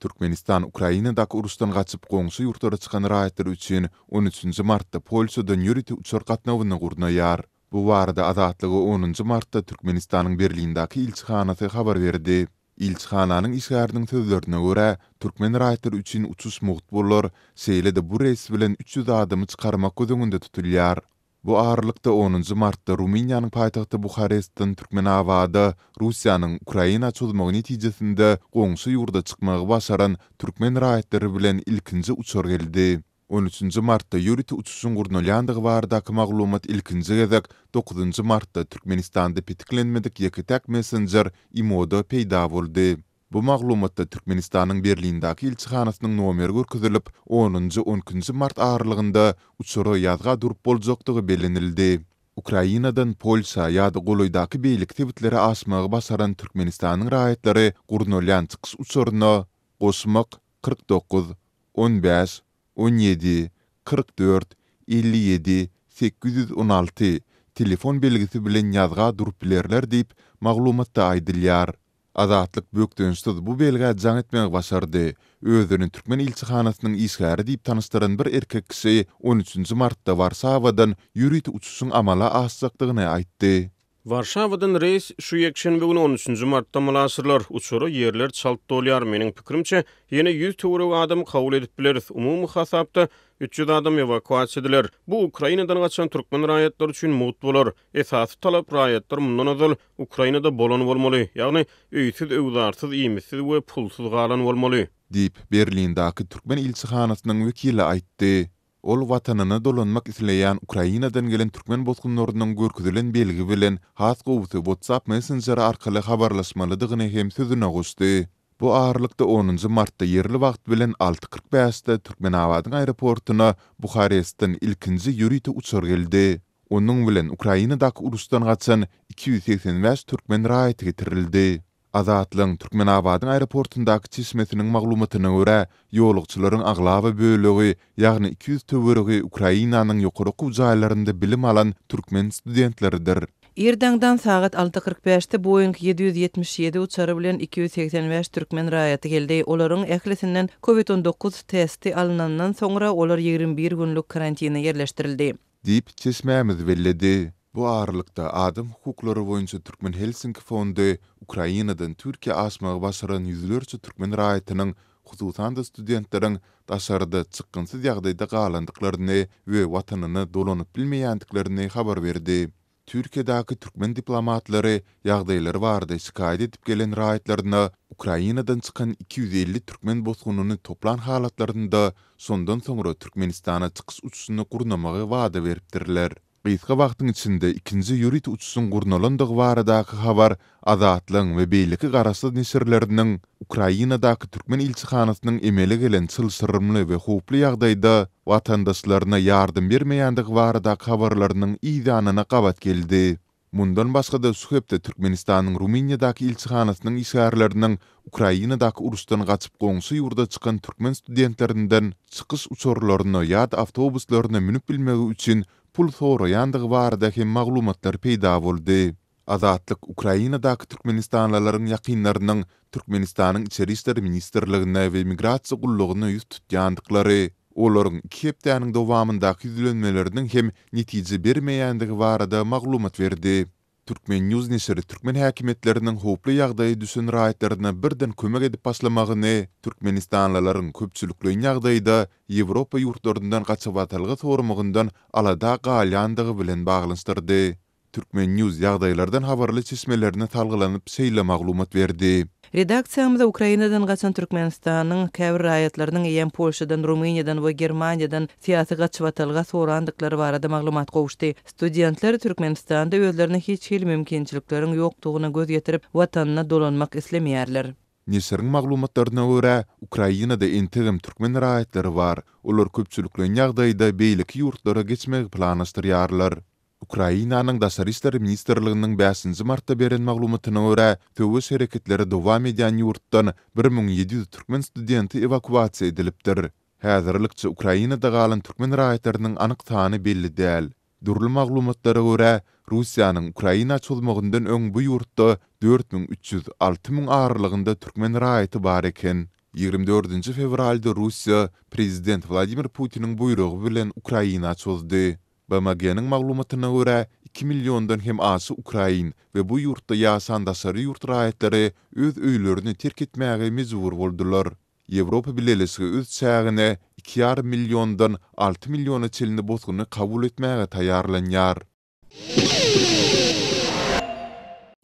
Türkmenistan Ukrainadaky uruşdan gaçyp goňşy ýurtlara çykan raýatlar üçin on üçünji martda Polşadan ýörite uçar gatnawyny gurnaýar. Bu barada Azatlyga onunjy martda Türkmenistanyň Berlindäki ilçihanasy habar berdi. Ilçihananyň işgäriniň sözlerine görä, türkmen raýatlary üçin uçuş mugt bolar, şeýle-de bu reýs bilen 300 adamy çykarmak göz öňünde tutulýar. Bu aralykda, onunjy martda Rumyniýanyň paýtagty Buharestden Türkmenabada Russiýanyň Ukraina çozmagy netijesinde goňşy ýurda çykmagy başaran türkmen raýatlary bilen ilkinji uçar geldi. On üçünji martda ýörite uçuşyň gurnalýandygy baradaky maglumat ilkinji gezek dokuzynjy martda Türkmenistanda petiklenmedik ýeke-täk messenjer Imo-da peýda boldy. Bu maglumatda Türkmenistanyň Berlindäki ilçihanasynyň nomeri görkezilip, onunjy, on ikinji mart aralygynda uçara ýazga durup boljakdygy bellenildi. Ukrainadan Polşa ýa-da golaýdaky beýleki sebitlere aşmagy başaran Türkmenistanyň raýatlary gurnalýan çykyş uçaryna goşmak 49, 15, 17, 44, 57, 816 telefon belgisi bilen ýazga durup bilerler diýip, maglumatda aýdylýar. Azatlyk bökdençsiz bu belgä jaň etmegi başardy. Özüni türkmen ilçihanasynyň işgäri diýip tanyşdyran bir erkek kişi on üçünji martda Warşawadan ýörite uçuşyň amala aşjakdygyny aýtdy. Warşawadan reýs şu ýekşenbe güni on üçünji martda amala aşyrylar. Uçara ýerler çalt dolýar. Meniň pikirimçe, ýene 100 töweregi adamy kabul edip bileris. Umumy hasapda 300 adam ewakuasiýa ediler. Bu Ukrainadan gaçan türkmen raýatlary üçin mugt bolar. Esasy talap, raýatlar mundan ozal Ukrainada bolan bolmaly, ýagny öýsüz-öwzarsyz, iýmitsiz we pulsuz galan bolmaly. Diýip, Berlindäki türkmen ilçihanasynyň wekili aýtdy. Ol watanyna dolanmak isleýän Ukrainadan gelen türkmen bosgunlarynyň görkezilen belgi bilen, has gowusy WhatsApp messenjeri arkaly habarlaşmalydygyny hem sözüne goşdy. Bu aralykda onunjy martda ýerli wagt bilen alty 45-de Türkmenabadyň aeroportuna Buharestden ilkinji ýörite uçar geldi. Onuň bilen Ukrainadaky uruşdan gaçan 285 türkmen raýaty getirildi. Azatlygyň Türkmenabadyň aeroportundaky çeşmesiniň maglumatyna görä, ýolagçylaryň aglaba bölegi, ýagny 200 töweregi Ukrainanyň ýokary okuw jaýlarynda bilim alan türkmen studentleridir. Ir daňdan sagat alty 45-de Boeing 777 uçary bilen 285 türkmen raýaty geldi. Olaryň ählisinden Covid 19 testi alnandan soňra olar 21 günlük karantine ýerleşdirildi. Diýip, çeşmämiz belledi. Bu aralykda, adam hukuklary boýunça Türkmen Helsinki fondy Ukrainadan Türkiýä aşmagy başaran ýüzlerçe türkmen raýatynyň, hususan-da studentleriň daşarda çykgynsyz ýagdaýda galandyklaryny we watanyna dolanyp bilmeýändiklerini habar berdi. Türkiýedäki türkmen diplomatlary ýagdaýlary barada şikaýat edip gelen raýatlaryna Ukrainadan çykan 250 türkmen bosgunyny toplan halatlarynda şondan soňra Türkmenistana çykyş uçuşyny gurnamagy wada beripdirler. Gysga wagtyň içinde ikinji ýörite uçuşyň gurnalandygy baradaky habar Azatlygyň we beýleki garaşsyz neşirleriniň Ukrainadaky türkmen ilçihanasynyň emele gelen çylşyrymly we howply ýagdaýda watandaşlaryna ýardam bermeýändigi baradaky habarlarynyň yz ýanyna gabat geldi. Mundan başga-da şu hepde Türkmenistanyň Rumyniýadaky ilçihanasynyň işgärleriniň Ukrainadaky uruşdan gaçyp goňşy ýurda çykan türkmen studentlerinden çykyş uçarlaryna ýa-da awtobuslaryna münüp bilmegi üçin pul soraýandygy barada hem maglumatlar peýda boldy. Azatlyk Ukrainadaky türkmenistanlylaryň ýakynlarynyň Türkmenistanyň Içeri işler ministrligine we Migrasiýa gullugyna ýüz tutýandyklary, olaryň iki hepdäniň dowamyndaky ýüzlenmeleriniň hem netije bermeýändigi barada maglumat berdi. Turkmen. News neşiri türkmen häkimiýetleriniň howply ýagdaýa düşen raýatlaryna birden kömek edip başlamagyny türkmenistanlylaryň köpçülikleýin ýagdaýda Ýewropa ýurtlaryndan gaçybatalga soramagyndan alada galýandygy bilen baglanyşdyrdy. Turkmen. News ýagdaýlardan habarly çeşmelerine salgylanyp şeýle maglumat berdi. Redaksiýamyza Ukrainadan gaçan Türkmenistanyň käbir raýatlarynyň eýýäm Polşadan, Rumyniýadan we Germaniýadan syýasy gaçybatalga sorandyklary barada maglumat gowuşdy. Studentler Türkmenistanda özlerine hiç hili mümkinçilikleriň ýokdugyna göz ýetirip, watanyna dolanmak islemeýärler. Neşiriň maglumatlaryna görä, Ukrainada entegem türkmen raýatlary bar, olar köpçülikleýin ýagdaýda beýleki ýurtlara geçmegi planlaşdyrýarlar. Ukrainanyň Daşary işler ministrliginiň bäşinji martda beren maglumatyna görä, söweş hereketleri dowam edýän ýurtdan 1700 türkmen studenti ewakuasiýa edilipdir. Häzirlikçe Ukrainada galan türkmen raýatlarynyň anyk sany belli däl. Dürli maglumatlara görä, Russiýanyň Ukraina çozmagyndan öň bu ýurtda 4300, 6000 aralygynda türkmen raýaty bar eken. 24-nji fewralda Russiýa prezident Wladimir Putiniň buýrugy bilen Ukraina çozdy. BMG-niň maglumatyna görä, iki milliondan hem aşa ukrain we bu ýurtda ýaşan daşary ýurt raýatlary öz öýlerini terk etmäge mejbur boldular. Ýewropa Bileleşigi öz çägine iki ýarym milliondan alty milliona çenli bosguny kabul etmäge taýýarlanýar.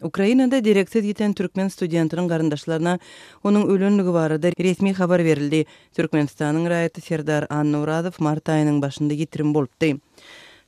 Ukrainada dereksiz ýiten türkmen studentiniň garyndaşlaryna onuň ölenligi barada resmi habar berildi. Türkmenistanyň raýaty Serdar Annaorazow mart aýynyň başynda ýitirim bolupdy.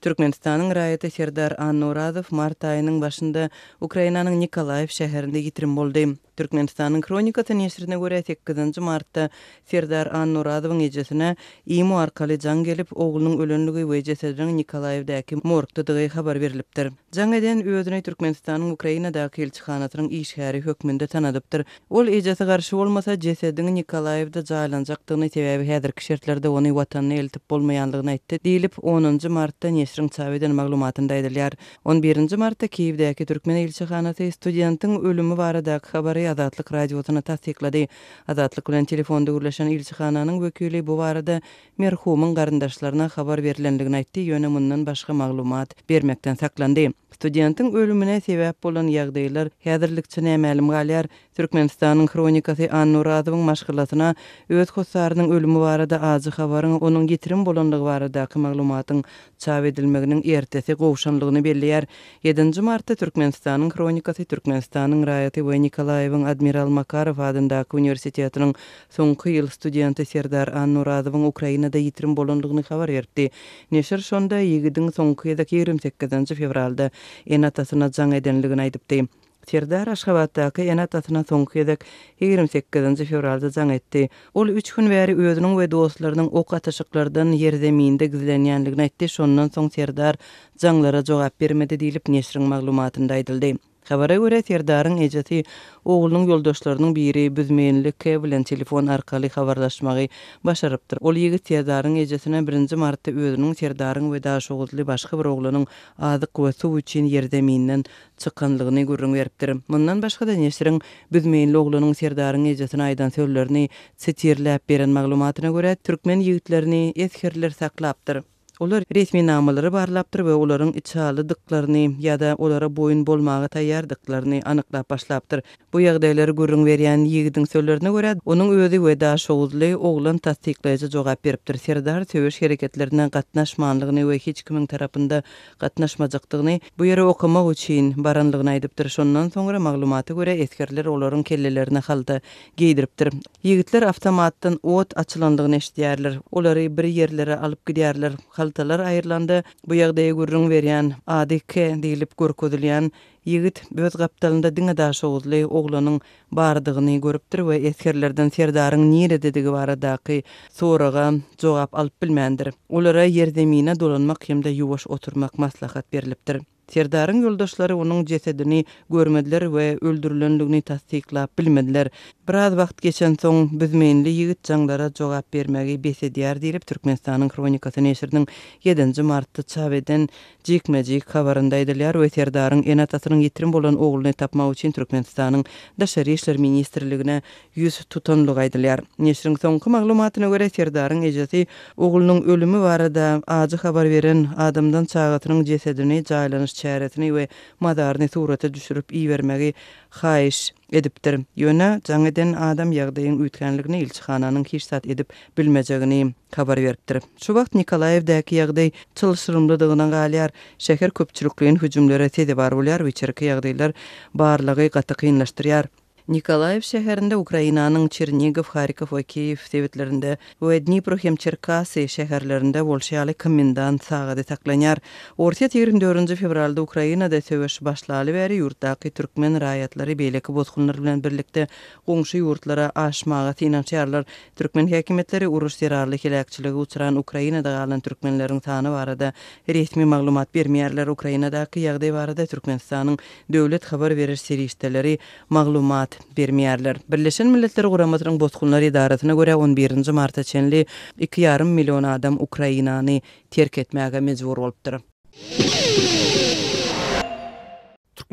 Türkmenistanyň raýaty Serdar Annaorazow mart aýynyň başynda Ukrainanyň Nikolaýew şäherinde ýitirim boldy. Türkmenistanyň Hronikasy neşirine görä, sekizinji martda Serdar Annaorazowyň ejesine imo arkaly jaň gelip, oglunyň ölenligi we jesediniň Nikolaýewdäki morgdadygy habar berlipdir. Jaň eden özüni Türkmenistanyň Ukrainadaky ilçihanasynyň işgäri hökmünde tanadypdyr. Ol ejesi garşy bolmasa, jesediň Nikolaýewde jaýlanjakdygyny, sebäbi häzirki şertlerde ony watanyna eltip bolmaýanlygyny aýtdy diýlip, onunjy martda neşiriň çap eden maglumatynda aýdylýar. On birinji martda Kiýewdäki türkmen ilçihanasy studentiň ölümi baradaky habary Azatlyk Radiosyna tassyklady. Azatlyk bilen telefonda gürleşen ilçihananyň wekili bu barada merhumyň garyndaşlaryna habar berlendigini aýtdy, ýöne mundan başga maglumat bermekden saklandy. Studentiň ölümine sebäp bolan ýagdaýlar häzirlikçe nämälim galýar. Türkmenistanyň Hronikasy Annaorazowyň maşgalasyna öz hossarynyň ölümi barada ajy habaryň onuň ýitirim bolandygy baradaky maglumatyň çap edilmeginiň ertesi gowşanlygyny belleýär. Ýedinji martda Türkmenistanyň Hronikasy Türkmenistanyň raýaty we Nikolaýewiň Admiral Makarow adyndaky uniwersitetiniň soňky ýyl studenti Serdar Annaorazowyň Ukrainada ýitirim bolandygyny habar beripdi. Neşir şonda ýigidiň soňky gezek 28 fewralda ene-atasyna jaň edenligini aýdypdy. Serdar Aşgabatdaky ene-atasyna soňky gezek 28 fewralda jaň etdi. Ol üç gün bäri özüniň we dostlarynyň ok atyşyklardan ýerzeminde gizlenýändigini aýtdy, şondan soň Serdar jaňlara jogap bermedi diýlip, neşiriň maglumatynda aýdyldy. Habara görä, Serdaryň ejesi oglunyň ýoldaşlarynyň biri Büzmeýinli K bilen telefon arkaly habarlaşmagy başarypdyr. Ol ýigit Serdaryň ejesine birinji martda özüniň, Serdaryň we daşoguzly başga bir oglanyň azyk we suw üçin ýerzeminden çykanlygyny gürrüň beripdir. Mundan başga-da neşiriň Büzmeýinli oglanyň Serdaryň ejesine aýdan sözlerini sitirläp beren maglumatyna görä, türkmen ýigitlerini esgerler saklapdyr. Olar resminamalary barlapdyr we olaryň içalydyklaryny ýa-da olara boýun bolmaga taýýardyklaryny anyklap başlapdyr. Bu ýagdaýlary gürrüň berýän ýigidiň sözlerine görä, onuň özi we daşoguzly oglan tassyklaýjy jogap beripdir. Serdar söweş hereketlerine gatnaşmanlygyny we hiç kimiň tarapynda gatnaşmajakdygyny, bu ýere okamak üçin baranlygyny aýdypdyr. Şondan soňra, maglumata görä, esgerler olaryň kellelerine halta geýdiripdir. Ýigitler awtomatdan ot açylandygyny eşidýärler. Olary bir ýerlere alyp gidýärler. Haltalar aýrylanda, bu ýagdaýy gürrüň berýän, ady K diýlip görkezilýän ýigit öz gapdalynda diňe daşoguzly oglanyň bardygyny görüpdir we esgerlerden Serdaryň nirededigi baradaky soraga jogap alyp bilmändir. Olara ýerzemine dolanmak hem-de ýuwaş oturmak maslahat berlipdir. Serdaryň ýoldaşlary onuň jesedini görmediler we öldürilendigini tassyklap bilmediler. Biraz wagt geçensoň, büzmeýinli ýigit jaňlara jogap bermegi bes edýär diýlip, Türkmenistanyň Hronikasy neşiriniň ýedinji martda çap eden Jikme-jik habarynda aýdylýar we Serdaryň ene-atasynyň ýitirim bolan ogluny tapmak üçin Türkmenistanyň Daşary işler ministrligine ýüz tutanlygy aýdylýar. Neşiriň soňky maglumatyna görä, Serdaryň ejesi oglunyň ölümi barada ajy habar beren adamdan çagasynyň jesedini, jaýlanyş çäresini we mazaryny surata düşürip ibermegi haýyş edipdir. Ýöne jaň eden adam ýagdaýyň üýtgänligini, ilçihananyň hiç zat edip bilmejegini habar beripdir. Şu wagt Nikolaýewdäki ýagdaý çylşyrymlydygyna galýar. Şäher köpçülikleýin hüjümlere sezewar bolýar we içerki ýagdaýlar barlagy gaty kynlaşdyrýar. Nikolaýew şäherinde Ukrainanyň Çernigow, Harkow we Kiýew sebitlerinde we Dnipro hem Çerkasy şäherlerinde bolşy ýaly komendant sagady saklanýar. Orsýet 24-nji fewralda Ukrainada söweş başlaly bäri ýurtdaky türkmen raýatlary beýleki bosgunlar bilen birlikde goňşy ýurtlara aşmaga synanyşýarlar. Türkmen häkimiýetleri uruş zerarly heläkçilige uçran Ukrainada galan türkmenleriň sany barada resmi maglumat bermeýärler. Ukrainadaky ýagdaý barada Türkmenistanyň döwlet habar beriş serişdeleri maglumat bermeýärler. Birleşen Milletler Guramasynyň Bosgunlar edarasyna görä, on birinji marta çenli iki ýarym million adam Ukrainany terk etmäge mejbur bolupdyr.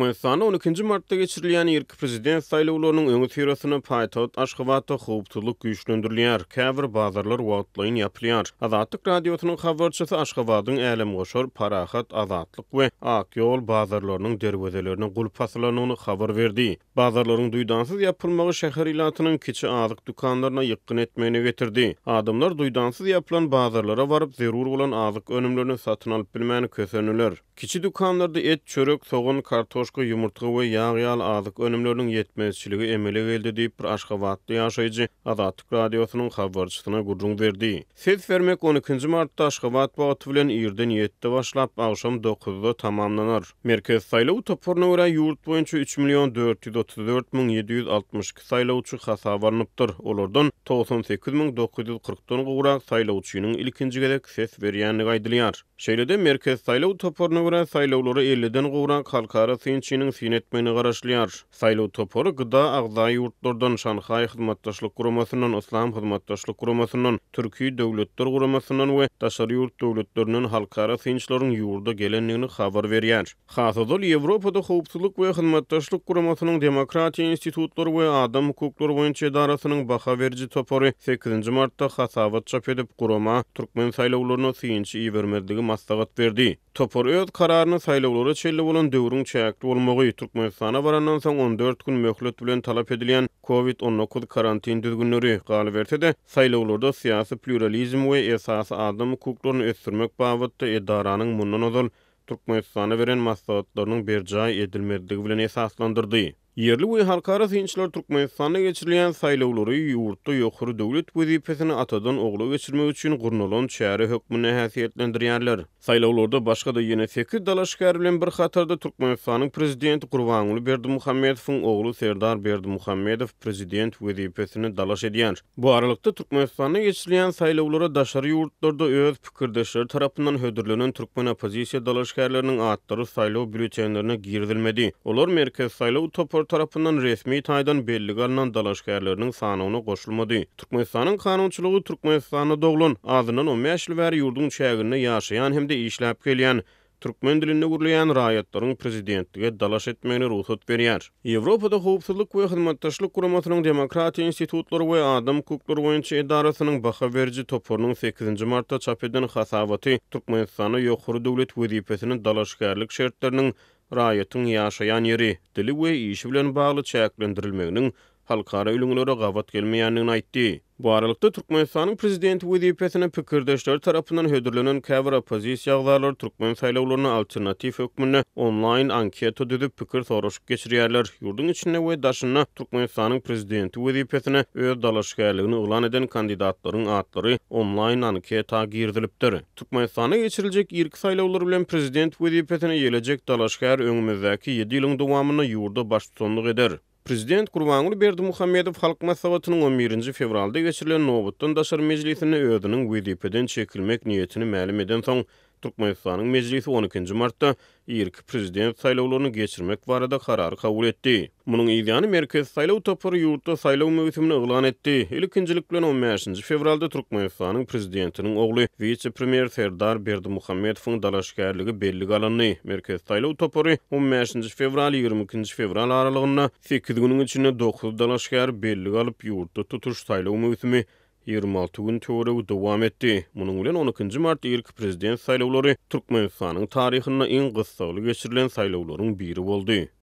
Türkmenistanda on ikinji martda geçirilýän irki prezident saýlawlarynyň öňüsyrasynda paýtagt Aşgabatda howpsuzlyk güýçlendirilýär, käbir bazarlar wagtlaýyn ýapylýar. Azatlyk Radiosynyň habarçysy Aşgabadyň Älemgoşar, Parahat, Azatlyk we Ak ýol bazarlarynyň derwezelerine gulp asylandygyny habar berdi. Bazarlaryň duýdansyz ýapylmagy şäher ilatynyň kiçi azyk dükanlaryna ýykgyn etmegine getirdi. Adamlar duýdansyz ýapylan bazarlara baryp, zerur bolan azyk önümlerini satyn alyp bilmän kösendiler. Kiçi dükanlarda et, çörek, sogan, kartoşka, ýumurtga we ýag ýaly azyk önümleriniň ýetmezçiligi emele geldi diýip, bir aşgabatly ýaşaýjy Azatlyk Radiosynyň habarçysyna gürrüň berdi. Ses bermek on ikinji martda Aşgabat wagty bilen irden ýedide başlap, agşam dokuzda tamamlanar. Merkezi saýlaw toparyna görä, ýurt boýunça üç million 434 762 saýlawçy hasaba alnypdyr. Olardan 98 940-dan gowrak saýlawçynyň ilkinji gezek ses berýändigi aýdylýar. Şeýle-de, Merkezi saýlaw toparyna görä, saýlawlara elliden gowrak halkara synçynyň syn etmegine garaşylýar. Saýlaw topary GDA agza ýurtlardan, Şanhaý Hyzmatdaşlyk Guramasyndan, Yslam Hyzmatdaşlyk Guramasyndan, Türki Döwletler Guramasyndan we daşary ýurt döwletlerinden halkara synçylaryň ýurda gelendigini habar berýär. Has ozal Ýewropada Howpsuzlyk we Hyzmatdaşlyk Guramasynyň Demokratiýa institutlary we adam hukuklary boýunça edarasynyň baha beriji topary sekizinji martda hasabat çap edip, gurama türkmen saýlawlaryna synçy ibermezligi maslahat berdi. Topar öz kararyny saýlawlara çenli bolan döwrüň çäkli bolmagy, Türkmenistana barandan soň 14 gün möhlet bilen talap edilýän Covid 19 karantin düzgünleri, galyberse-de, saýlawlarda syýasy plýuralizm we esasy adam hukuklaryny ösdürmek babatda edaranyň mundan ozal Türkmenistana beren maslahatlarynyň berjaý edilmezligi bilen esaslandyrdy. Ýerli we halkara synçylar Türkmenistanda geçirilýän saýlawlary ýurtda ýokary döwlet wezipesini atadan ogla geçirmek üçin gurnalan çäre hökmünde häsiýetlendirýärler. Saýlawlarda başga-da ýene sekiz dalaşgär bilen bir hatarda Türkmenistanyň prezidenti Gurbanguly Berdimuhamedowyň ogly Serdar Berdimuhamedow prezident wezipesine dalaş edýär. Bu aralykda, Türkmenistanda geçirilýän saýlawlara daşary ýurtlarda öz pikirdeşleri tarapyndan hödürlenen türkmen oppozisiýa dalaşgärleriniň atlary saýlaw býulletenlerine girizilmedi. Olar Merkezi saýlaw topary tarapyndan resmi taýdan bellige alnan dalaşgärleriniň sanawyna goşulmady. Türkmenistanyň kanunçylygy Türkmenistanda doglan, azyndan on bäş ýyl bäri ýurduň çäginde ýaşaýan hem-de işläp gelýän, türkmen dilinde gürleýän raýatlaryň prezidentlige dalaş etmegine rugsat berýär. Ýewropada Howpsuzlyk we Hyzmatdaşlyk Guramasynyň Demokratiýa institutlary we adam hukuklary boýunça edarasynyň baha beriji toparynyň sekizinji martda çap eden hasabaty Türkmenistanda ýokary döwlet wezipesine dalaşgärlik şertleriniň raýatyň ýaşaýan ýeri, dili we işi bilen bagly çäklendirilmeginiň halkara ülňülere gabat gelmeýändigini aýtdy. Bu aralykda, Türkmenistanyň prezidenti wezipesine pikirdeşleri tarapyndan hödürlenen käbir oppozisiýa agzalary türkmen saýlawlaryna alternatiw hökmünde onlaýn anketa düzüp, pikir soraşyk geçirýärler. Ýurduň içinde we daşynda Türkmenistanyň prezidenti wezipesine öz dalaşgärligini yglan eden kandidatlaryň atlary onlaýn anketa girizilipdir. Türkmenistanda geçiriljek irki saýlawlar bilen prezident wezipesine ýelejek dalaşgär öňümizdäki ýedi ýylyň dowamynda ýurda baştutanlyk eder. Prezident Gurbanguly Berdimuhamedow Halk Maslahatynyň on birinji fewralda geçirilen nobatdan daşary mejlisinde özüniň wezipeden çekilmek niýetini mälim edensoň, Türkmenistanyň Mejlisi on ikinji martda irki prezident saýlawlaryny geçirmek barada karar kabul etdi. Munuň yzýany Merkezi saýlaw topary ýurtda saýlaw möwsümini yglan etdi. Ilkinjilik bilen on bäşinji fewralda Türkmenistanyň Prezidentiniň ogly, wise-premýer Serdar Berdimuhamedowyň dalaşgärligi bellige alyndy. Merkezi saýlaw topary on bäşinji fewral, 22 nji fewral aralygynda sekiz günüň içinde dokuz dalaşgäri bellige alyp, ýurtda tutuş saýlaw möwsümi 26 gün töweregi dowam etdi. Munuň bilen on ikinji mart irki prezident saýlawlary Türkmenistanyň taryhynda iň gyssagly geçirilen saýlawlaryň biri boldy.